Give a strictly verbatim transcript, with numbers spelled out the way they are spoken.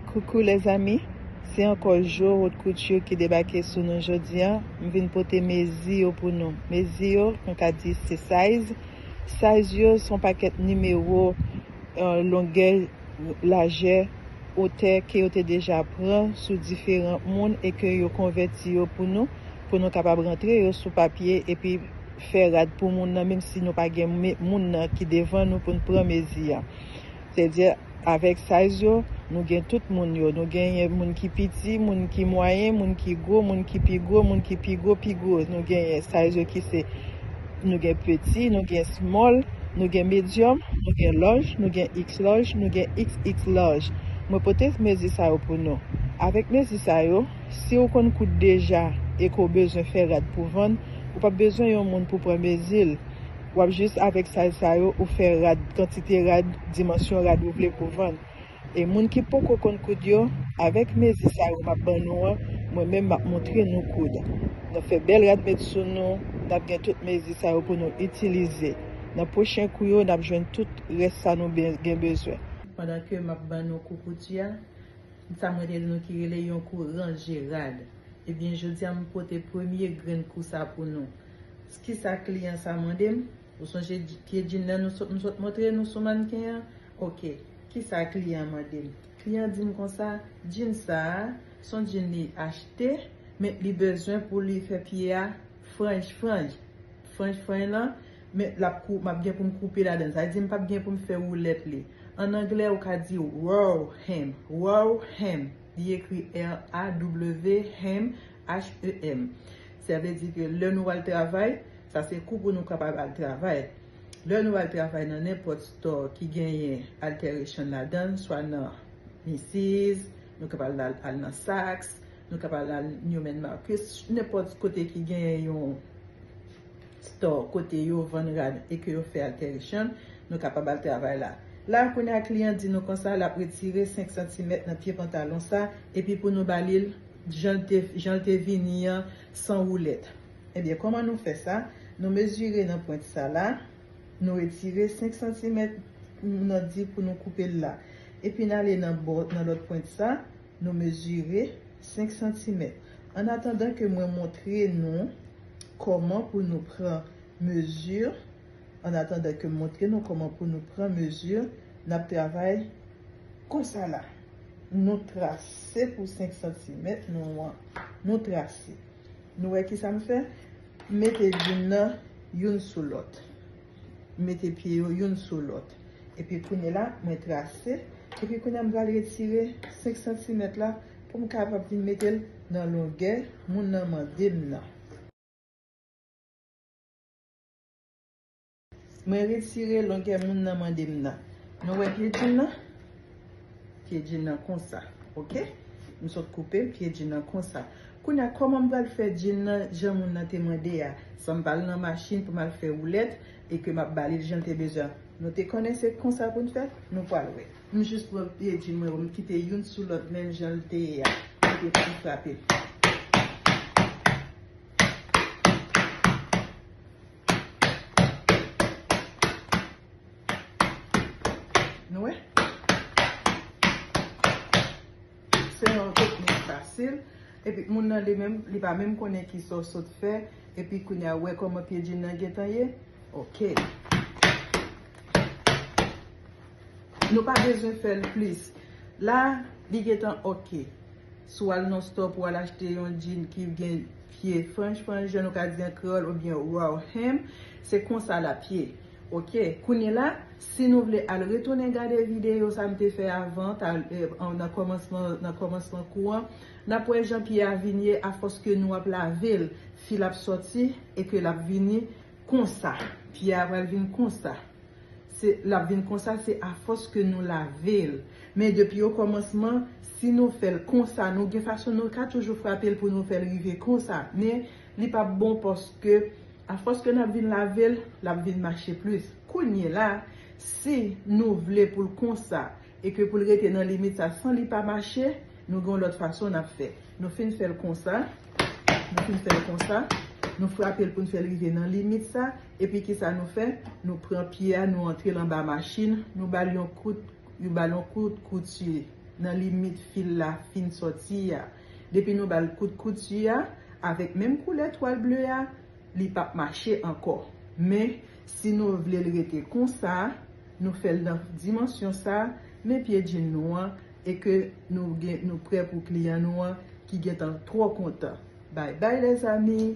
Koukou lèzanmi, se ankò Jo Haute Couture ki debake sou nou jodi a. M vin pote mezi yo pou nou. Mezi yo, nou ka di se size. Size yo se yon pakèt nimewo, eh, longè, lajè, otè ke yo te deja pran sou diferan moun e ke yo konvèti yo pou nou, pou nou kapab rantre yo sou papye epi fè rad pou moun nan, menm si nou pa gen me-, moun nan ki devan nou pou n pran mezi a. Sètadi, avèk size yo, nou gen tout moun yo. Nou genyen moun ki piti, moun ki mwayen, moun ki gwo, moun ki pi gwo, moun ki pi gwo, pi gwo. Nou genyen size yo ki se, nou gen peti, nou gen small, nou gen medium, nou gen large, nou gen X large, nou gen X X large. Mwen pote mezi sa yo pou nou. Avèk mezi sa yo, si w konn koud deja e ke w bezwen fè rad pou vann, ou p ap bezwen yon moun pou pran mezi l. W ap jis avèk size sa yo, ou fè rad, kantite rad, dimansyon rad ou vle pou vann. E moun ki poko konn koud yo, avèk mezi sa yo m ap ban nou an, mwen menm m ap montre nou koud. N ap fè bèl rad met sou nou, n ap gen tout mezi sa yo pou nou itilize. Nan pwochen kou yo, n ap jwenn tout rès sa nou be-, gen bezwen. Pandan ke m ap ban nou kou kouti a, sa m rele nou ki rele yon kou ranje rad. Ebyen, jodi a m pote premye grenn kou sa pou nou. Kisa kliyan sa mande m? Ou sonje dj-, pye djin nan nou sot, m sot montre nou sou mannken an? Oke. Kisa kliyan mande m? Kliyan di m konsa, djin sa a, se yon djin li achte, men li bezwen pou li fè pye a franj franj. Franj franj lan, men l ap kou-, m ap gen pou m koupe ladan l. Sa vle di m p ap gen pou m fè woulèt li. An anglè, ou ka di raw hem. Raw hem. Li ekri R A W hem, H E M. Sa vle di ke lè nou al travay, sa se kou pou nou kapab al travay. Lè nou al travay nan nenpòt store ki genyen Alteration ladan l, swa nan Macy's, nou kapab al, al nan Saks, nou kapab al Neiman Marcus, nenpòt kote ki genyen yon store kote yo vann rad e ke yo fè alteration, nou kapab al travay la. La, kounye a, kliyan di nou konsa, l ap retire senk santimèt nan pye pantalon sa, epi pou nou ba li l jan l te, jan l te vini an, san woulèt. Ebyen, kòman nou fè sa? Nou mezire nan pwent sa la, nou retire senk santimèt, nou di pou nou koupe l la. Epi n ale nan bò, nan lòt pwent sa, nou mezire senk santimèt. An atandan ke mwen montre nou kòman pou nou pran mezi, an atandan ke m montre nou kòman pou nou pran mezi, n ap travay konsa la. Nou trase pou senk santimèt nou an. Nou trase. Nou wè kisa m fè? M mete djin nan youn sou lòt. M mete pye yo youn sou lòt. Epi kounye la, mwen trase. Epi kounye a, m pral retire senk santimèt la pou m kapab vin mete l nan longè moun nan mande m nan. Mwen retire longè moun nan mande m nan. Nou wè pye djin nan? Pye djin nan konsa, oke? M sot koupe pye djin nan konsa. Kounye a, kòman m pral fè djin nan jan moun nan te mande a? San m pa al nan machin pou m al fè woulèt e ke m ap ba li l jan l te bezwen. Nou te konnen se konsa pou n fè? Nou pral wè. M jis pran pye djin mwen yo, m kite youn sou lòt, menm jan l te ye a. M kite pou m frape. Nou wè? Se yon teknik fasil. Epi moun nan li menm, li pa menm konnen kisa w sot fè. Epi kounye a, ou wè kòman pye djin nan gentan ye? Oke. Nou pa bezwen fè l plis. La, li gentan oke. Si w al nan store pou w al achte yon djin ki gen pye franj franj, jan nou ka di an kreyòl, oubyen raw hem, se konsa l ap ye. Oke, kounye la, si nou vle al retounen gade videyo sa m te fè avan, ta, eh, an, nan kòmansman, nan kòmansman kou an, n ap wè jan pye a vin ye afòs ke nou ap lave l, fil ap sòti e ke l ap vini konsa. Pye a pral vin konsa. Se, l ap vin konsa, se afòs ke nou lave l. Men depi o kòmansman, si nou fè l konsa, nou gen fason nou ka toujou frape l pou nou fè l rive konsa. Men li p ap bon paske afòs ke n ap vin lave l, l ap vin mache plis. Kounye la, si nou vle pou l konsa, e ke pou l rete nan limit sa san li pa mache, nou gen yon lòt fason n ap fè. Nou fin fè l konsa, nou fin fè l konsa, nou frape l pou n fè l rive nan limit sa, epi kisa nou fè? Nou pran pye a, nou antre l anba machin, nou ba l yon kout, nou ba l yon kout kouti. nan limit fil la fin sòti a. Depi nou ba l kout kouti a, avèk menm koulè twal ble a, li p ap mache ankò. Men, si nou vle l rete konsa, nou fè l nan dimansyon sa, men pye djin nou an, e ke nou gen, nou prè pou kliyan nou an ki gentan twò kontan. Bye bye lèzanmi!